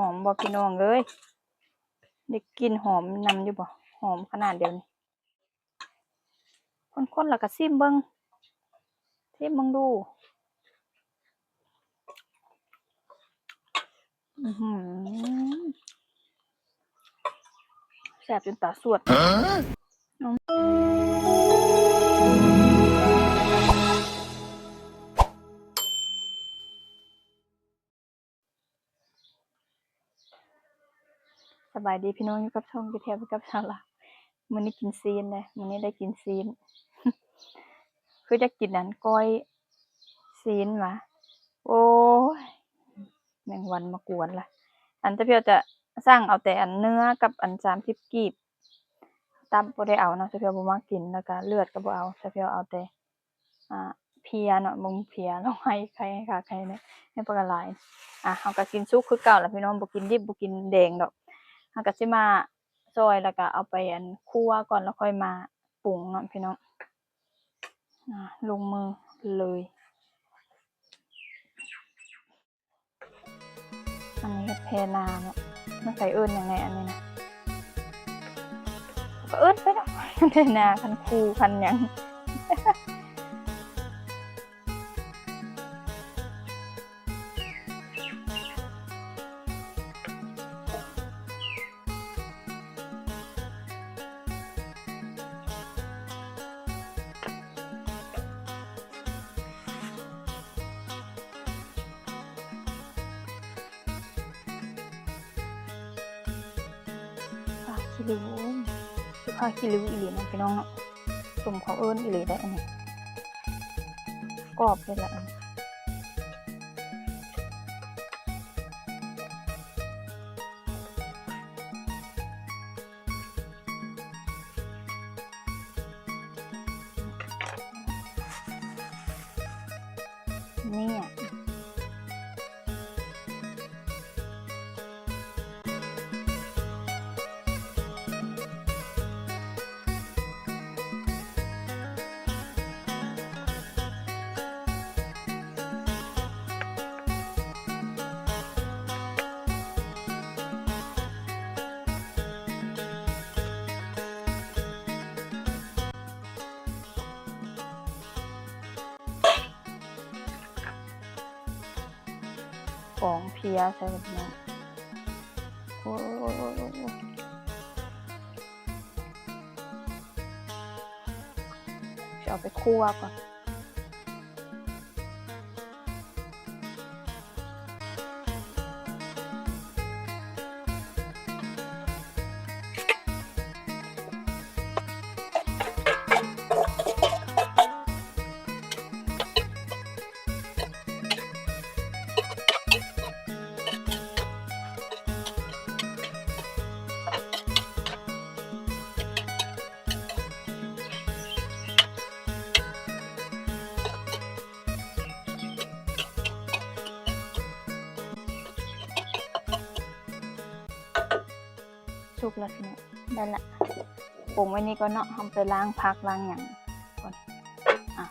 ອມບໍ່ພີ່ນ້ອງເອີຍ? ໄດ້ກິ່ນຫອມນຳຢູ່ບໍ່? ຫອມຂະໜາດດຽວນີ້. ຄົນໆ ແລ້ວກໍຊີມເບິ່ງ ຊີມເບິ່ງດູ. ອືຫື ແຊບຈົນຕາສວດ. ສະບາຍດີພີ່ນ້ອງ ຢູ່ກັບຊ່ອງເຈແທບ ກັບສາວລາວ. ມື້ນີ້ກິນຊີ້ນເດ້ ມື້ນີ້ໄດ້ກິນຊີ້ນ. ຄືຢາກກິນອັນກ້ອຍຊີ້ນຫວາ. ໂອ້ຍ ແມງວັນມາກວນລະ. ອັນ ສາວພຽວຈະສັ່ງເອົາແຕ່ອັນເນື້ອກັບອັນສາມສິບກີບ. ຕັບບໍ່ໄດ້ເອົາເນາະ ສາວພຽວບໍ່ມັກກິນ ແລ້ວກະເລືອດກໍບໍ່ເອົາ. ສາວພຽວເອົາແຕ່ ອ່າ ເພຍເນາະ ເບິ່ງເພຍລາວໃຫ້ ໃຫ້ຄັກໃຫ້ແນ່ ໃຫ້ປາກະຫຼາຍ. ອ່າ ເຮົາກໍກິນສຸກຄືເກົ່າລະພີ່ນ້ອງ ບໍ່ກິນດິບ ບໍ່ກິນແດງດອກ. ເຮົາກໍຊິມາຊອຍ ແລ້ວກໍເອົາໄປ ອັນ ຄົວກ່ອນ ແລ້ວຄ່ອຍມາປຸງເນາະພີ່ນ້ອງ. ອ່າ ລົງມືເລີຍ. ອັນນີ້ເຮັດແພນາເນາະ ມັນໃສ່ເອີ້ນຫຍັງແດ່ອັນນີ້ນະ ກໍເອີ້ນໄປເນາະ ແພນາ ຄັນຄູ ຄັນຫຍັງ. ຜ້າຂີ້ລິ້ວ ໂອ້ຍ ຄືຜ້າຂີ້ລິ້ວອີ່ຫຼີເນາະ ພີ່ນ້ອງເນາະ. ສົມເຂົາເອີ້ນອີ່ຫຼີໄດ໋ອັນນີ້ ກອບເລີຍລະອັນນີ້. ເນຍ ກອງເພຍໃສ່ແບບນີ້. ໂອ້ຍ ຈະເອົາໄປຄົວກ່ອນ. ສຸກແລ້ວພີ່ນ້ອງ ໄດ້ລະ ປົງໄວ້ນີ້ກ່ອນເນາະ ເຮົາໄປລ້າງຜັກລ້າງຫຍັງກ່ອນ. ອ່ະ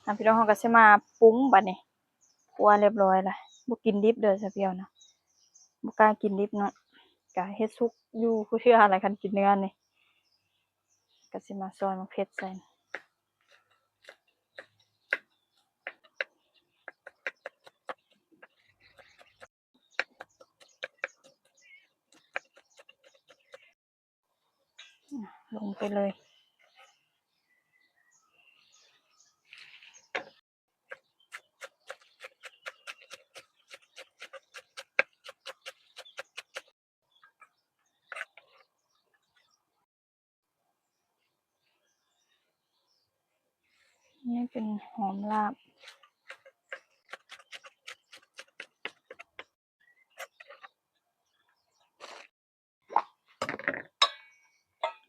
ອ່ະ ພີ່ນ້ອງ ເຮົາກໍຊິມາປຸງບາດນີ້ ຄົວຮຽບຮ້ອຍລະ ບໍ່ກິນດິບເດີ ສາວພຽວນະ ບໍ່ກ້າກິນດິບເນາະ ກະເຮັດສຸກຢູ່ຄູ່ເທື່ອຫັ້ນແຫຼະ ຄັນກິນເນື້ອນີ້ ກໍຊິມາຊອຍໝາກເຜັດໃສ່. ລົງໄປເລີຍ ນີ້ເປັນຫອມລາບ.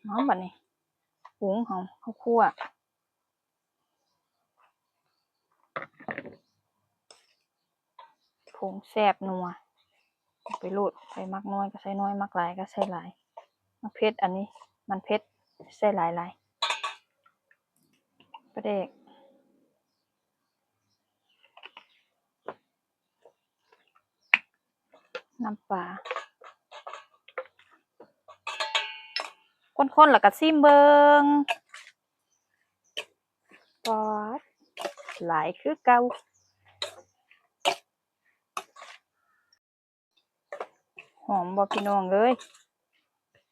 ເອົາ ບັດນີ້ ປຸງເຮົາ ເຮົາຂົ້ວ ຜົງແຊບນົວ ເອົາໄປໂລດ ໃຜມັກນ້ອຍກໍໃສ່ນ້ອຍ ມັກຫຼາຍກໍໃສ່ຫຼາຍ. ມັກເຜັດ ອັນນີ້ມັນເຜັດ ໃສ່ຫຼາຍໆ. ປາແດກ ນ້ຳປາ ຄົນໆ ແລ້ວກໍຊີມເບິ່ງ. ປາດ ຫຼາຍຄືເກົ່າ. ຫອມບໍ່ພີ່ນ້ອງເອີຍ?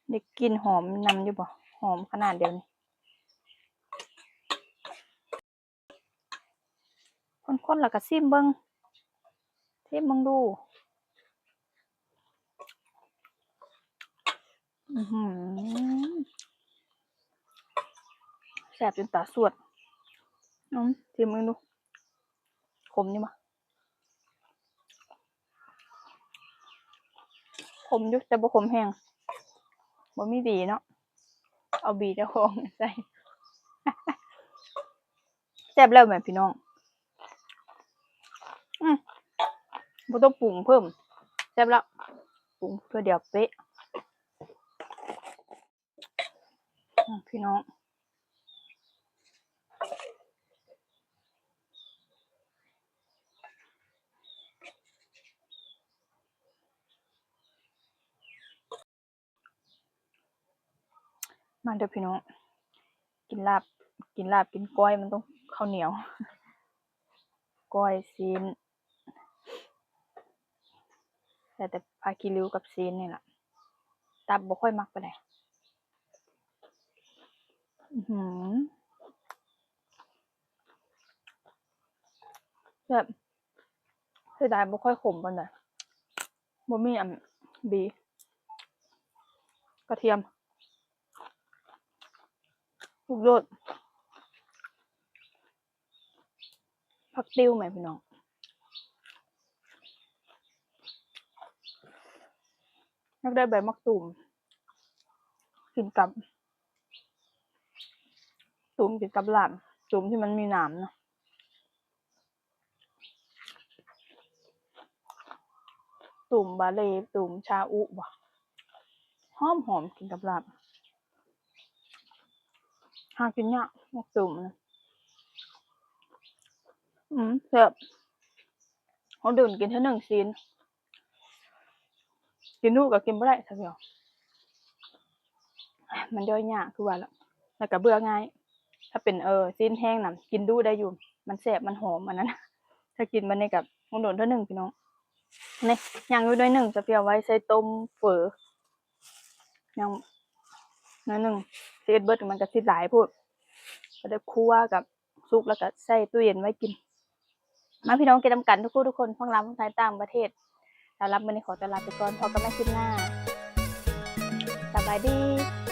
ໄດ້ກິ່ນຫອມນຳຢູ່ບໍ່? ຫອມຂະໜາດດຽວນີ້. ຄົນໆ ແລ້ວກໍຊີມເບິ່ງ ຊີມເບິ່ງດູ. ອືຫື ແຊບຈົນຕາສວດ. ອືມ ຊີມເບິ່ງດູ ຂົມຢູ່ບໍ່? ຂົມຢູ່ ແຕ່ບໍ່ຂົມແຮງ ບໍ່ມີບີເນາະ ເອົາບີເຈົ້າຂອງໃສ່. ແຊບແລ້ວແມ່ພີ່ນ້ອງ. ອືມ ບໍ່ຕ້ອງປຸງເພີ່ມ ແຊບແລ້ວ ປຸງເທື່ອດຽວເປະ. ອືມ ພີ່ນ້ອງ ມາເດີພີ່ນ້ອງ ກິນລາບ ກິນລາບ ກິນກ້ອຍ ມັນຕ້ອງເຂົ້າໜຽວ ກ້ອຍ ຊີ້ນ ແຕ່ ແຕ່ຜ້າຂີ້ລິ້ວກັບຊີ້ນນີ້ລະ ຕັບບໍ່ຄ່ອຍມັກປານໃດ. ອືຫື ແຊບ ເສຍດາຍບໍ່ຄ່ອຍຂົມປານໃດ ບໍ່ມີອັນບີ ກະທຽມ ລູກໂດດ ຜັກຕິ້ວແໝ່ພີ່ນ້ອງ. ຢາກໄດ້ໃບໝາກຕູມກິນກັບ ຕູມກິນກັບລາບ ຕູມທີ່ມັນມີໜາມນະ ຕູມບາເລ ຕູມຊາອຸບໍ ຫອມໆ ກິນກັບລາບ. ຫາກິນຍາກ ໝາກຕູມນະ. ອືມ ແຊບ ເຮົາດື່ມກິນເທື່ອໜຶ່ງຊີ້ນ ກິນດູກໍກິນບໍ່ໄດ້ຊະດຽວ ມັນຍ່ອຍຍາກຄືວ່າລະ ແລ້ວກໍເບື່ອງ່າຍ. ຖ້າເປັນ ເອີ ຊີ້ນແຫ້ງນະ ກິນດູໄດ້ຢູ່ ມັນແຊບ ມັນຫອມ ອັນນັ້ນ ຖ້າກິນບັດນີ້ກໍ ໂດນເທື່ອໜຶ່ງພີ່ນ້ອງ. ນີ້ ຍັງຢູ່ໜ້ອຍໜຶ່ງ ສະພຽວໄວ້ໃສ່ຕົ້ມເຝີ ຍັງໜ້ອຍໜຶ່ງ ຊິເຮັດເບິດມັນກໍຊິຫຼາຍໂພດ ກໍໄດ້ຄົວກັບສຸກ ແລ້ວກໍໃສ່ຕູ້ເຢັນໄວ້ກິນ. ມາພີ່ນ້ອງກິນນຳກັນທຸກຜູ້ທຸກຄົນ ທັງລາວທັງໄທ ຕ່າງປະເທດ. ສຳລັບມື້ນີ້ຂໍຕົວລາໄປກ່ອນ ພົບກັນໃໝ່ຄລິບໜ້າ ສະບາຍດີ.